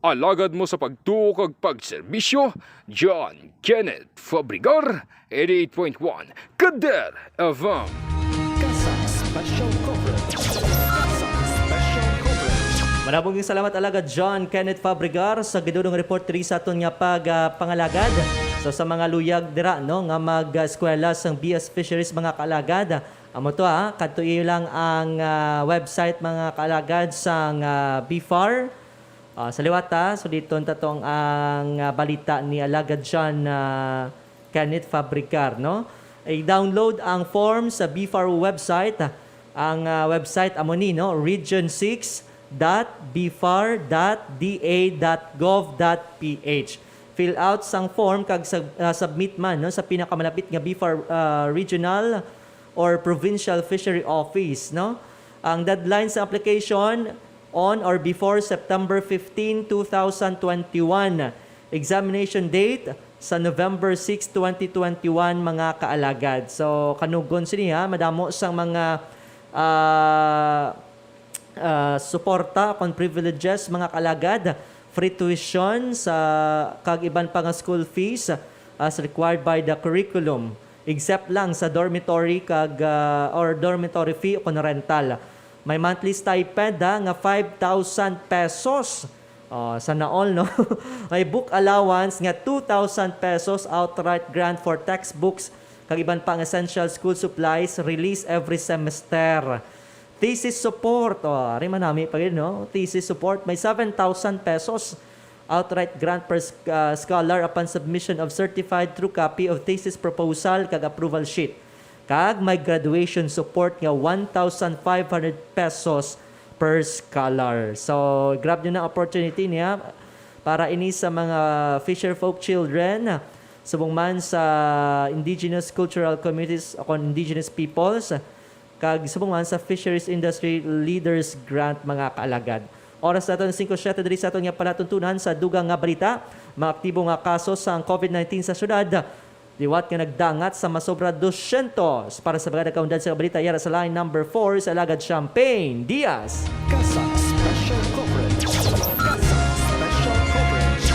Alagad mo sa pagtuo kag pagserbisyo, John Kenneth Fabregar, eighty-eight point one Kader F M. CASAC Special Coverage. CASAC Special Coverage. Marabong yung salamat, Alagad John Kenneth Fabregar, sa gidulong report diri sa aton nga pag, ah, pangalagad. So, sa mga luyag dira, no, nga mag-eskwela sang B S Fisheries, mga kaalagad, amo to, ah, kadto iyo lang ang, ah, website, mga kaalagad, sang, ah, BFAR. Ah, sa liwat, ah, suliton ta tong ang, ah, balita ni Alagad John, ah, Kenneth Fabregar, no? I-download ang form sa BFAR website. Ang, ah, website amo ni, no? Region six dot bfar dot da dot gov dot ph. Fill out sang form kag sub-, ah, submit man, no, sa pinakamalapit nga BFAR, ah, regional or provincial fishery office, no? Ang deadline sa application on or before September fifteen, two thousand twenty-one. Examination date sa November six, twenty twenty-one, mga kaalagad. So, kanugon sini, ha, madamo sang mga, ah, ah, suporta kon privileges, mga kaalagad, free tuition sa, kag iban pa nga school fees as required by the curriculum, except lang sa dormitory kag, ah, or dormitory fee o kon rental. May monthly stipend, ah, nga five thousand pesos. Oh, sana all, no? May book allowance nga two thousand pesos, outright grant for textbooks kag iban pa nga essential school supplies release every semester. Thesis support, oh, ari man nami pa gid, no? Thesis support, may seven thousand pesos outright grant per s-, ah, scholar upon submission of certified true copy of thesis proposal kag approval sheet. Kag may graduation support nga one thousand five hundred pesos per scholar. So, grab nyo na opportunity niya para ini sa mga fisher folk children, subong man sa indigenous cultural communities o kon indigenous peoples, kag subong man sa Fisheries Industry Leaders Grant, mga kaalagad. Oras naton singko siete diri sa aton nga palatuntunan sa dugang nga balita. Mga aktibo nga kaso sang covid nineteen sa syudad, liwat nga nagdangat sa masobra dosyentos. Para sa mga nagkaundan sa balita, yara sa line number four, sa Alagad Champagne Diaz. CASAC Special Coverage. CASAC Special Coverage.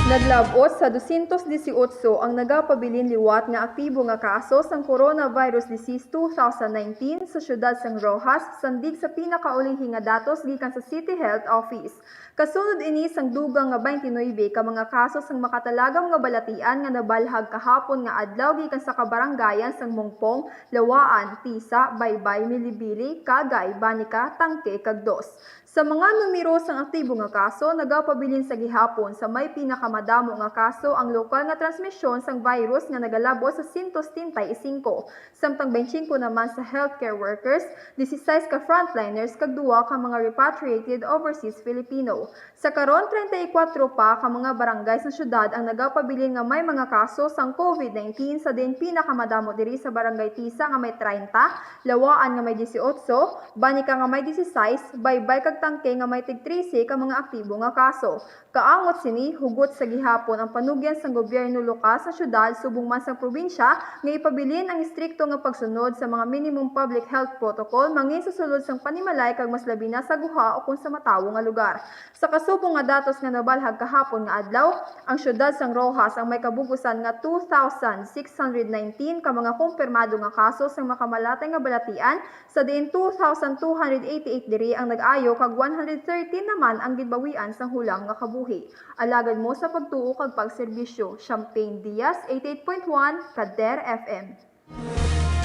Naglab-ot sa dosyentos disiotso ang nagapabilin liwat nga aktibo nga kaso sang coronavirus disease two thousand nineteen sa siyudad sang Roxas, sandig sa pinakaulihi nga datos gikan sa City Health Office. Kasunod ini sang dugang nga twenty-nine ka mga kaso sang makatalagam nga balatian nga nabalhag kahapon nga adlaw gikan sa kabarangayan sang Mongpong, Lawaan, Tisa, Baybay, Milibili, Kagay, Banica, Tangke, kag Dos. Sa mga numero sang aktibo nga kaso, nagapabilin sa gihapon sa may pinakamadamo nga kaso ang lokal nga transmisyon sang virus nga nagalab-ot sa sento setenta y cinco, samtang twenty-five naman sa healthcare workers, dieciséis ka frontliners, kag duha ka mga repatriated overseas Filipino. Sa karon, treinta y cuatro pa ka mga barangay sa syudad ang nagapabilin nga may mga kaso sang covid nineteen, sa diin pinakamadamo diri sa Barangay Tisa nga may treinta, Lawaan nga may dieciocho, Banica nga may dieciséis, Baybay kag Tangke nga may tig trese ka mga aktibo nga kaso. Kaangot sini, hugot sa gihapon ang panugyan sang gobyerno lokal sa syudad subong man sang probinsya nga ipabilin ang istrikto nga pagsunod sa mga minimum public health protocol mangin sa sulod sang panimalay kag mas labi na sa guha o kon sa matawo nga lugar. Sa kasubong nga datos nga nabalhag kahapon nga adlaw, ang syudad sang Roxas ang may kabug-usan nga two thousand six hundred nineteen ka mga kumpirmado nga kaso sang makamatay nga balatian, sa diin two thousand two hundred eighty-eight diri ang nag-ayo kag one hundred thirteen naman ang ginbawian sang hulang nga kabuhi. Alagad mo sa pagtuo kag pagserbisyo. Champagne Diaz, eighty-eight point one Kader F M.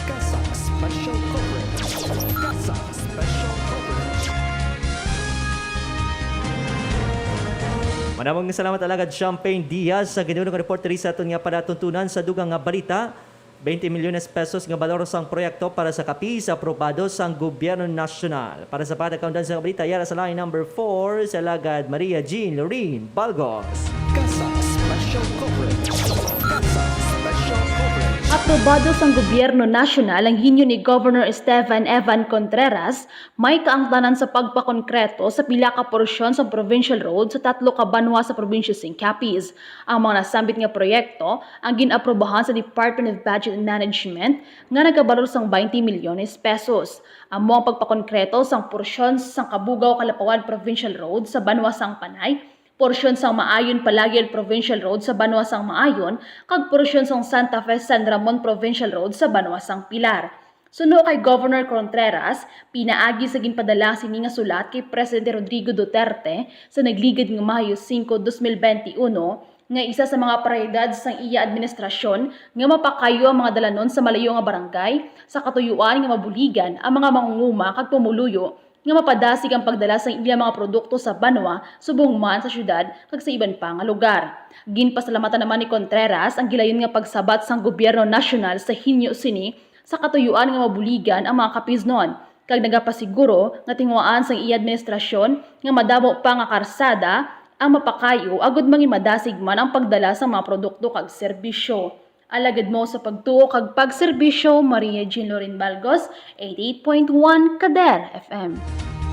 CASAC Special Coverage. CASAC Special Coverage. Manamong salamat, Alagad Champagne Diaz, sa ginuno nga report diri sa aton nga palatuntunan. Sa dugang nga balita, twenty milyones pesos nga balor sang proyekto para sa kapis aprobado sang gobyerno nasyonal. Para sa pagkaundan sa balita, yara sa line number four, sa Alagad Maria Jean Lorraine Balgos. CASAC Special Coverage. CASAC Special Coverage. Aprobado sang gobyerno nasyonal ang hinyo ni Governor Esteban Evan Contreras, may kaangtanan sa pagpakongkreto sa pila ka porsyon sang provincial road sa tatlo ka banwa sa probinsya sing Capiz. Ang mga nasambit nga proyekto ang gin-aprobahan sa Department of Budget and Management nga nagabalor sang twenty milyones pesos. Amo ang pagpakongkreto sang porsyon sang Cabugao-Calapawan Provincial Road sa banwa sang Panay, porsyon sang Maayon-Palagiol Provincial Road sa banwa sang Maayon, kag porsyon sang Santa Fe-San Ramon Provincial Road sa banwa sang Pilar. Suno kay Governor Contreras, pinaagi sa ginpadala sini nga sulat kay Presidente Rodrigo Duterte sa nagligad nga Mayo singko, dos mil benti uno, nga isa sa mga prioridad sang iya administrasyon nga mapakayo ang mga dalanon sa malayo nga barangay, sa katuyuan nga mabuligan ang mga mangunguma kag pumuluyo nga mapadasig ang pagdala sang ila mga produkto sa banwa, subong man sa siyudad kag sa iban pa nga lugar. Ginpasalamatan naman ni Contreras ang gilayon nga pagsabat sang gobyerno nasyonal sa hinyo sini sa katuyuan nga mabuligan ang mga Capiznon, kag nagapasiguro nga tinguhaan sang iya administrasyon nga madamo pa nga karsada ang mapakayo agud mangimadasig man ang pagdala sang mga produkto kag serbisyo. Alagad mo sa pagtuo kag pagserbisyo, Maria Jean Loren Balgos, eighty-eight point one Kader F M.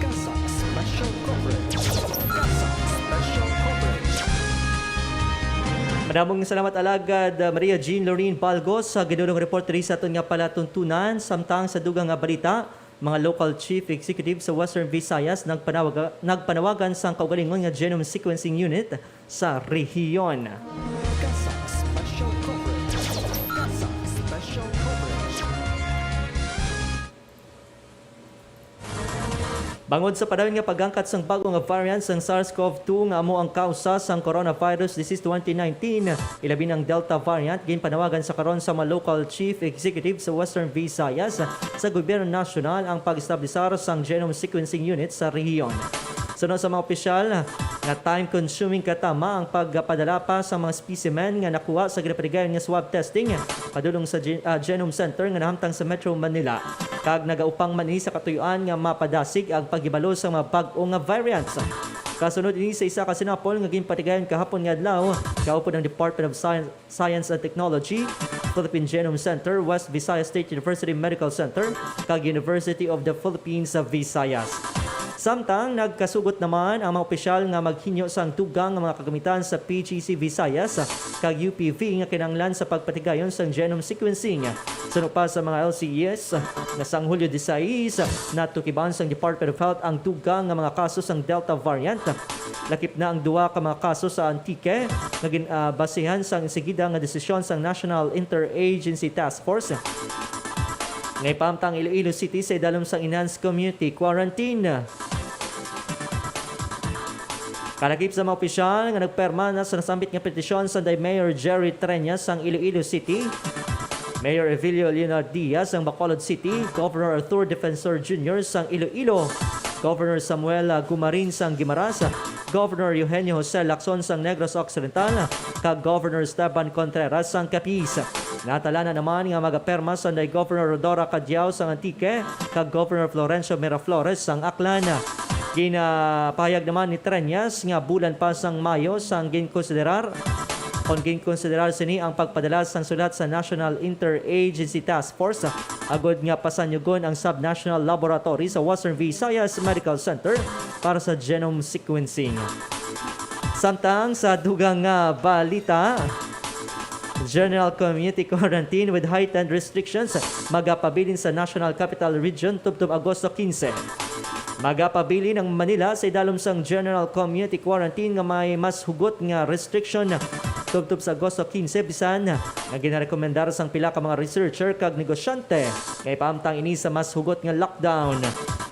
CASAC Special Coverage. CASAC Special Coverage. Madamong salamat, Alagad, uh, Maria Jean Lorraine Balgos, sa ginulong report diri sa aton nga palatuntunan. Samtang sa dugang nga balita, mga local chief executive sa Western Visayas nagpanawaga-, nagpanawagan sang kaugalingon nga genome sequencing unit sa rehiyon. CASAC Special Coverage. CASAC Special Coverage. Bangod sa padayon nga pag-angkat sang bag-o nga variant sang SARS-CoV two nga amo ang kausa sang coronavirus disease twenty nineteen, ilabi na ang Delta variant, ginpanawagan sa karon sa mga local chief executive sa Western Visayas sa gobyerno nasyonal ang pag-establisar sang genome sequencing unit sa rehiyon. Suno sa mga opisyal, nga time-consuming katama ang pagpadala pa sa mga specimen nga nakuha sa ginapatigayon nga swab testing padulong sa Gen- ah, Genome Center nga nahamtang sa Metro Manila, kag nagaupang man ini sa katuyuan nga mapadasig ang paghibalo sa mga bag-o nga variants. Kasunod ini sa isa ka sinapol nga ginpatigayon kahapon nga adlaw, kaupod ang Department of Science Science and Technology, Philippine Genome Center, West Visayas State University Medical Center, kag University of the Philippines sa Visayas. Samtang nagkasugot naman ang mga opisyal nga maghinyo sang dugang nga mga kagamitan sa P G C Visayas kag U P V nga kinahanglan sa pagpatigayon sang genome sequencing. Suno pa sa mga L C Es nga sang Hulyo disais, natukiban sang Department of Health ang dugang nga mga kaso sang Delta variant. Lakip na ang duha ka mga kaso sa Antique nga gin-, ah, basihan sang insigida nga desisyon sang National Interagency Task Force nga ipahamtang ang Iloilo City sa idalom sang enhanced community quarantine. Kalakip sa mga opisyal nga nagperma na sa nasambit nga petisyon sanday Mayor Jerry Treñas sang Iloilo City, Mayor Evilio Leonard Diaz sang Bacolod City, Governor Arthur Defensor Junior sang Iloilo, Governor Samuel, ah, Gumarin sang Guimaras, Governor Eugenio Jose Lacson sang Negros Occidental, kag Governor Esteban Contreras sang Capiz. Natala na naman nga magaperma sanday Governor Rhodora Cadiao sang Antique kag Governor Florencio Miraflores sang Aklan. Ginapahayag naman ni Treñas nga bulan pa sang Mayo sang ginkonsiderar kon ginkonsiderar sini ang pagpadala sang sulat sa National Interagency Task Force agod nga pasanyugon ang Subnational Laboratory sa Western Visayas Medical Center para sa genome sequencing. Samtang sa dugang nga balita, general community quarantine with heightened restrictions magapabilin sa National Capital Region tubtob Agosto quince. Magapabilin ang Manila sa idalom sang general community quarantine nga may mas hugot nga restriction tubtob sa Agosto quince, bisan nga ginarekomendar sang pila ka mga researcher kag negosyante nga ipahamtang ini sa mas hugot nga lockdown.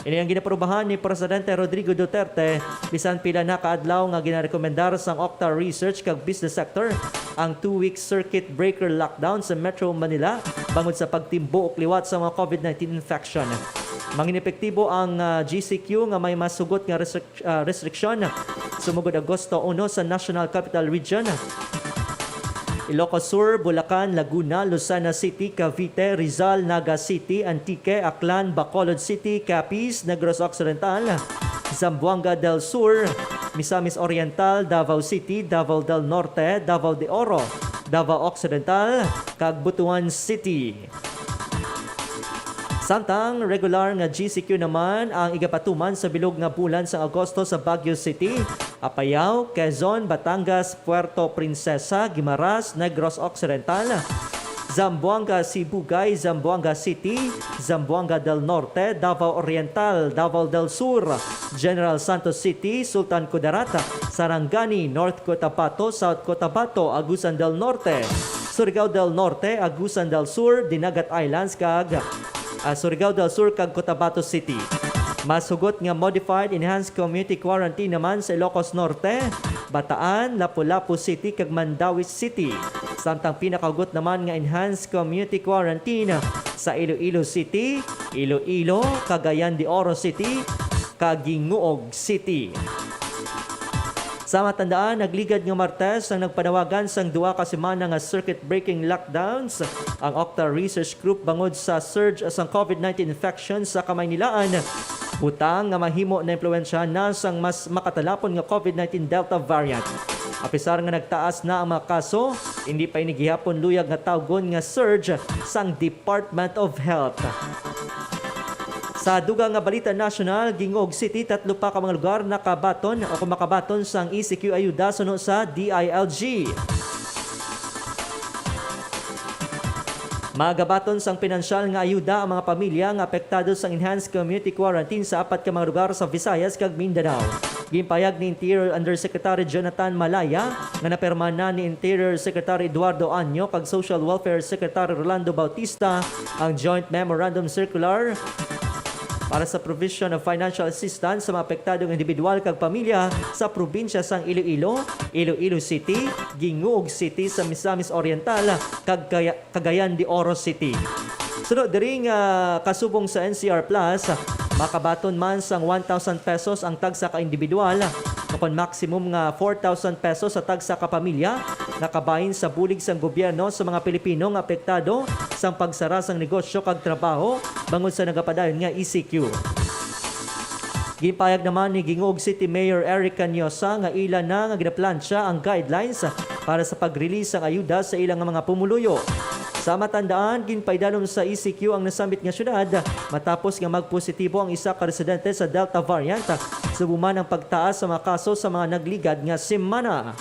Ini ang ginaprobahan ni Presidente Rodrigo Duterte bisan pila na ka adlaw nga ginarekomendar sang Octa Research kag Business Sector ang two-week circuit breaker lockdown sa Metro Manila bangod sa pagtimbuok liwat sa mga COVID nineteen infection. Mangin epektibo ang, ah, G C Q nga may mas hugot nga restric-, ah, restriksyon sumugod Agosto uno sa National Capital Region. Ilocos Sur, Bulacan, Laguna, Lucena City, Cavite, Rizal, Naga City, Antique, Aklan, Bacolod City, Capiz, Negros Occidental, Zamboanga del Sur, Misamis Oriental, Davao City, Davao del Norte, Davao de Oro, Davao Occidental, kag Butuan City. Samtang regular nga G C Q naman ang igapatuman sa bilog nga bulan sang Agosto sa Baguio City, Apayao, Quezon, Batangas, Puerto Princesa, Guimaras, Negros Occidental, Zamboanga, Sibugay, Zamboanga City, Zamboanga del Norte, Davao Oriental, Davao del Sur, General Santos City, Sultan Kudarat, Sarangani, North Cotabato, South Cotabato, Agusan del Norte, Surigao del Norte, Agusan del Sur, Dinagat Islands, kag, ah, Surigao del Sur kag Cotabato City. Mas hugot nga modified enhanced community quarantine naman sa Ilocos Norte, Bataan, Lapu-Lapu City, kag Mandaue City. Samtang pinakahugot naman nga enhanced community quarantine sa Iloilo City, Iloilo, Cagayan de Oro City, kag Guinguog City. Sa matandaan, nagligad nga Martes ang nagpanawagan sang duha ka semana nga circuit breaking lockdowns ang Octa Research Group bangod sa surge sang covid nineteen infection sa Kamaynilaan, butang nga mahimo na impluwensyahan na sang mas makatalapon nga covid nineteen Delta variant. Apisar nga nagtaas na ang mga kaso, hindi pa ini gihapon luyag nga tawgon nga surge sang Department of Health. Sa dugang nga balita nasyonal, Guinguog City, tatlo pa ka mga lugar nakabaton o kung makabaton sang E C Q ayuda suno sa D I L G. Magabaton sang pinansyal nga ayuda ang mga pamilya nga apektado sang enhanced community quarantine sa apat ka mga lugar sa Visayas kag Mindanao. Ginpahayag ni Interior Undersecretary Jonathan Malaya nga napirmahan na ni Interior Secretary Eduardo Anyo kag Social Welfare Secretary Rolando Bautista ang Joint Memorandum Circular para sa provision of financial assistance sa mga apektadong individual kag pamilya sa probinsya sang Iloilo, Iloilo City, Guinguog City, sa Misamis Oriental, kag Cagayan de Oro City. Suno diri nga kasubong sa N C R Plus, makabaton man sang one thousand pesos ang tagsa ka individual, o kon maximum nga four thousand pesos sa tagsa ka pamilya, nakabahin sa bulig sang gobyerno sa mga Pilipino nga apektado sang pagsara sang negosyo kag trabaho bangod sa nagapadayon nga E C Q. Ginpahayag naman ni Guinguog City Mayor Eric Cañosa nga ila na nga ginaplantsa ang guidelines para sa pag-release sang ayuda sa ilang mga pumuluyo. Sa matandaan, ginpaidalom sa E C Q ang nasambit nga syudad matapos nga magpositibo ang isa ka residente sa Delta variant, subong man ang pagtaas sa mga kaso sa mga nagligad nga semana.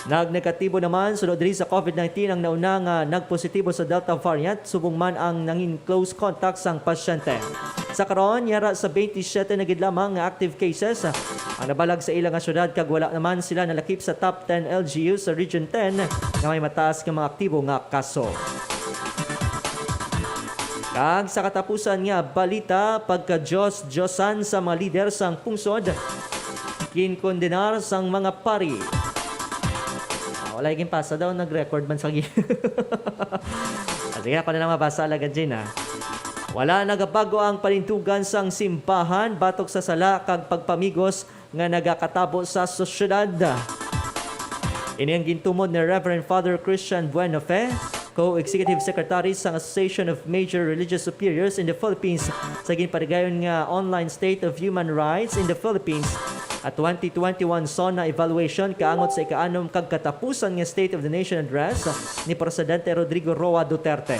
Nagnegatibo naman suno diri sa covid nineteen ang nauna nga nagpositibo sa Delta variant, subong man ang nangin close contact sang pasyente. Sa karon, yara sa twenty-seven na gid lamang nga active cases ang nabalag sa ila nga syudad, kag wala naman sila nalakip sa top ten L G U sa Region ten nga may mataas nga mga aktibo nga kaso. Kag sa katapusan nga balita, pagka-Diyos-Diyosan sa mga lider sang pungsod, ginkondenar sang mga pari. Ah, wala yung pasa daw, nag-record man sa gi-, Ah, sige, ako na lang mabasa, Alagad Jin, ah. Wala nagabago ang panindugan sang simbahan batok sa sala kag pagpamigos nga nagakatabo sa sosyedad. Ini ang gintumod ni Reverend Father Christian Buenofe, co-executive secretary sang Association of Major Religious Superiors in the Philippines, sa ginparigayon nga online State of Human Rights in the Philippines at twenty twenty-one SONA evaluation kaangot sa ikaanom kag katapusan nga State of the Nation Address ni Presidente Rodrigo Roa Duterte.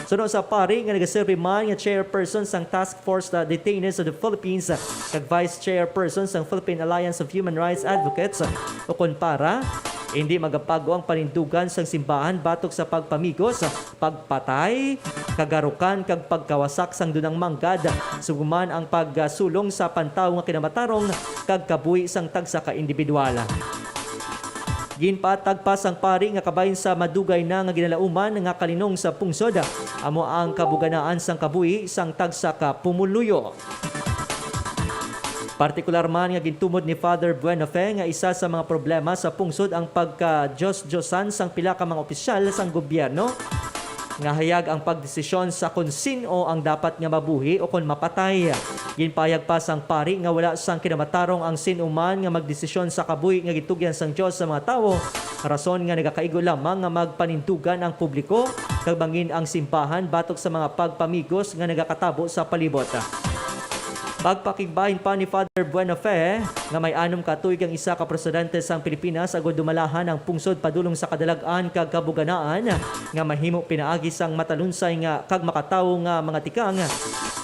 Suno sa pari nga nagaserbi man nga chairperson sang Task Force the Detainees of the Philippines, kag Vice Chairperson sang Philippine Alliance of Human Rights Advocates, ukon PARA, hindi magabago ang panindugan sang simbahan batok sa pagpamigos, pagpatay, kagarukan, kag pagkawasak sang dunang manggad, subong man ang pagsulong sa pantawo nga kinamatarong kag kabuhi sang tagsa ka individual. Ginpatagpas ang pari nga kabahin sa madugay na nga ginalauman nga kalinong sa pungsod, amo ang kabuganaan sang kabuhi sang tagsa ka pumuluyo. Partikular man nga gintumod ni Father Buenofe nga isa sa mga problema sa pungsod ang pagka-Diyos-Diyosan sang pila ka mga opisyal sang gobyerno nga hayag ang pagdesisyon sa kon sin-o ang dapat nga mabuhi o kon mapatay. Ginpahayag pa sang pari nga wala sang kinamatarong ang sin-o man nga magdesisyon sa kabuhi nga gitugyan sang Dios sa mga tawo, rason nga nagakaigo lamang nga magpanindugan ang publiko kag bangin ang simbahan batok sa mga pagpamigos nga nagakatabo sa palibot. Pagpakigbahin pa ni Father Buenafe nga may anom ka tuig ang isa ka presidente sang Pilipinas agud dumalahan ang pungsod padulong sa kadalag-an kag kabuganaan nga mahimo pinaagi sang matalunsay nga kag makatawo nga mga tikang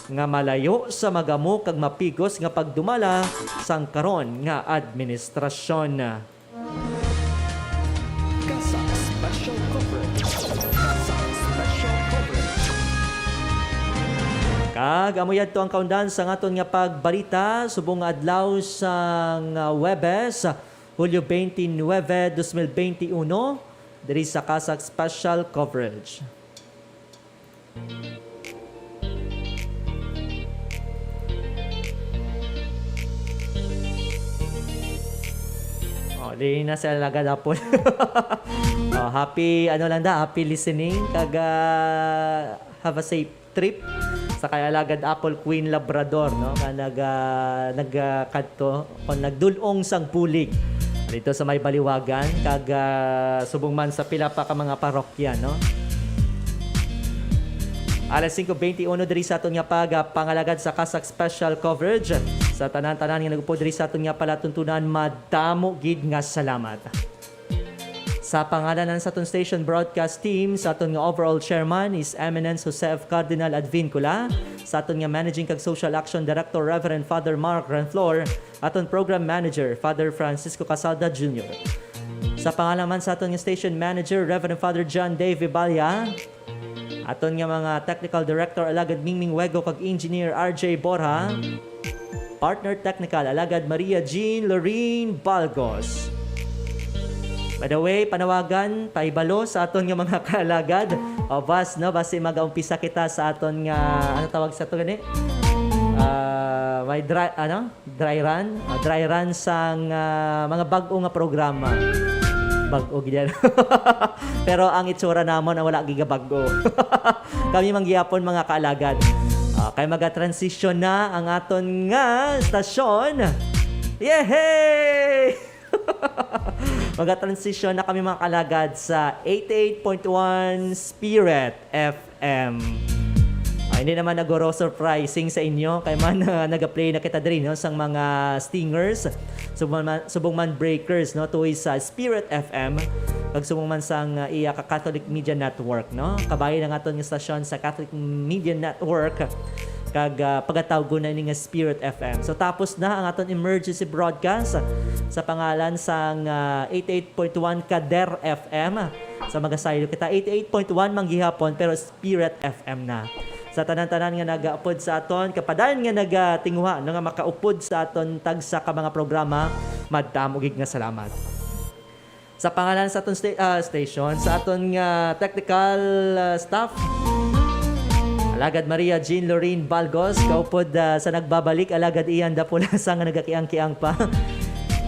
nga malayo sa magamo kag mapigos nga pagdumala sang karon nga administrasyon. CASAC Special Coverage. CASAC Special Coverage. Kag amo yadto ang kaundan sang aton nga pagbalita subong nga adlaw sang, ah, Huwebes, Hulyo twenty-nine, dos mil twenty-one, diri sa CASAC Special Coverage. Oh, di na sa Alagad Apple. Oh, happy, ano lang da, happy listening. Kag, ah, have a safe trip sa kay Alagad Apple Queen Labrador, no? Nga nag, ah, nag, ah, kadto, o nagdul-ong sang bulig dito sa may Baliwagan, kag, ah, subong man sa pila pa ka mga parokya, no? Alas singko beinti uno diri sa aton nga pag, ah, pangalagad sa CASAC Special Coverage. Sa tanan-tanan nga nag-upod diri sa aton nga palatuntunan, madamo gid nga salamat. Sa pangalan sa aton station broadcast team, sa aton nga overall chairman, His Eminence Jose F. Cardinal Advincula, sa aton nga managing kag social action director, Reverend Father Mark Renflor, aton program manager, Father Francisco Casalda Junior. Sa pangalan man sa aton nga station manager, Reverend Father John Dave Viballa, aton nga mga technical director, Alagad Mingming Wego, kag engineer R J Borja, partner technical, Alagad Maria Jean Lorraine Balgos. By the way, panawagan, pahibalo sa aton nga mga kaalagad. O, bas, no? Basi mag-umpisa kita sa aton nga, ano tawag sa to gani? Ah, may dry, ano? Dry run? Ah, dry run sang, ah, mga bag-o nga programa. Bag-o gid yan. Pero ang itsura namon ang wala gigabag-o. Kami man gihapon, mga kaalagad. Ah, kay maga-transition na ang aton nga stasyon. Yehey! Maga-transition na kami, mga kalagad, sa eighty-eight point one Spirit F M. Ah, hindi naman naguro surprising sa inyo kay man, ah, nag-play na kita diri, no, sang mga stingers, subong man, subong man breakers, no, tuoy sa Spirit F M, kag subong man sang, ah, iya ka Catholic Media Network, no. Kabahin ang aton nga stasyon sa Catholic Media Network, kag, ah, pagatawgon na ini nga Spirit F M. So, tapos na ang aton emergency broadcast sa pangalan sang, ah, eighty-eight point one Kader F M. Sa magasaylo kita, eighty-eight point one man gihapon, pero Spirit F M na. Sa tanan-tanan nga nagaupod sa aton, kapadayon nga nagatinguha, no, nga makaupod sa aton tagsa ka mga programa, madamo gid nga salamat. Sa pangalan sa aton sta-, ah, station, sa aton nga technical, ah, staff, Alagad Maria Jean Lorraine Balgos, kaupod, ah, sa nagbabalik, Alagad Ian Dapulasa nga nagakiang-kiang pa.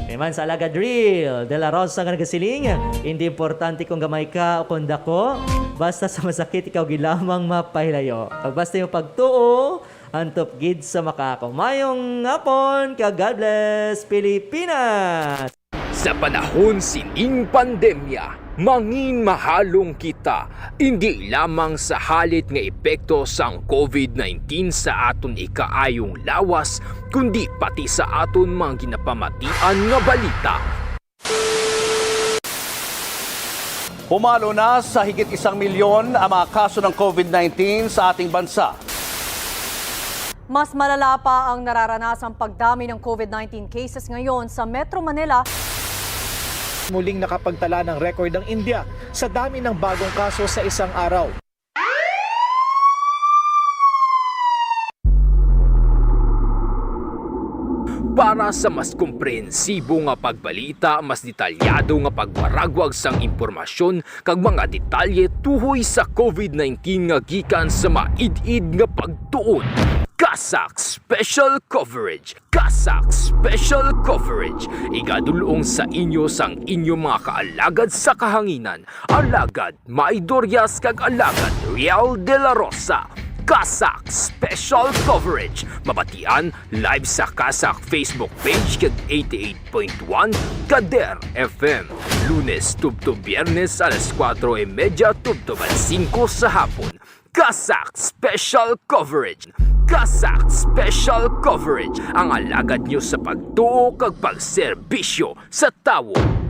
Naman sa Alagad Real De La Rosa nga nagasiling, "Hindi importante kung gamay ka o kung dako, basta sa masakit ikaw gilamang mapahilayo. Pagbasta yung pagtuo, hantop gid sa makaako." Mayong hapon, ka God bless, Pilipinas! Sa panahon sining pandemya, mangin mahalong kita, indi lamang sa halit nga epekto sang covid nineteen sa aton ikaayong lawas, kundi pati sa aton mga ginapamatian nga balita. Pumalo na sa higit isang milyon ang mga kaso ng covid nineteen sa ating bansa. Mas malala pa ang nararanasang pagdami ng covid nineteen cases ngayon sa Metro Manila. Muling nakapagtala ng record ang India sa dami ng bagong kaso sa isang araw. Para sa mas komprehensibo nga pagbalita, mas detalyado nga pagwaragwag sang impormasyon, kag mga detalye tuhoy sa covid nineteen nga gikan sa maid-id nga pagtuon. CASAC Special Coverage. CASAC Special Coverage. Igadulong sa inyo sang inyo mga kaalagad sa kahanginan, Alagad May Dorias kag Alagad Real de la Rosa. CASAC Special Coverage. Mabatian live sa CASAC Facebook page kag eighty-eight point one Kader F M. Lunes tubtob Biyernes alas kuwatro y medya tubtob alas singko sa hapon. CASAC Special Coverage. CASAC Special Coverage, ang alagad nyo sa pagtuo kag pagserbisyo sa tawo.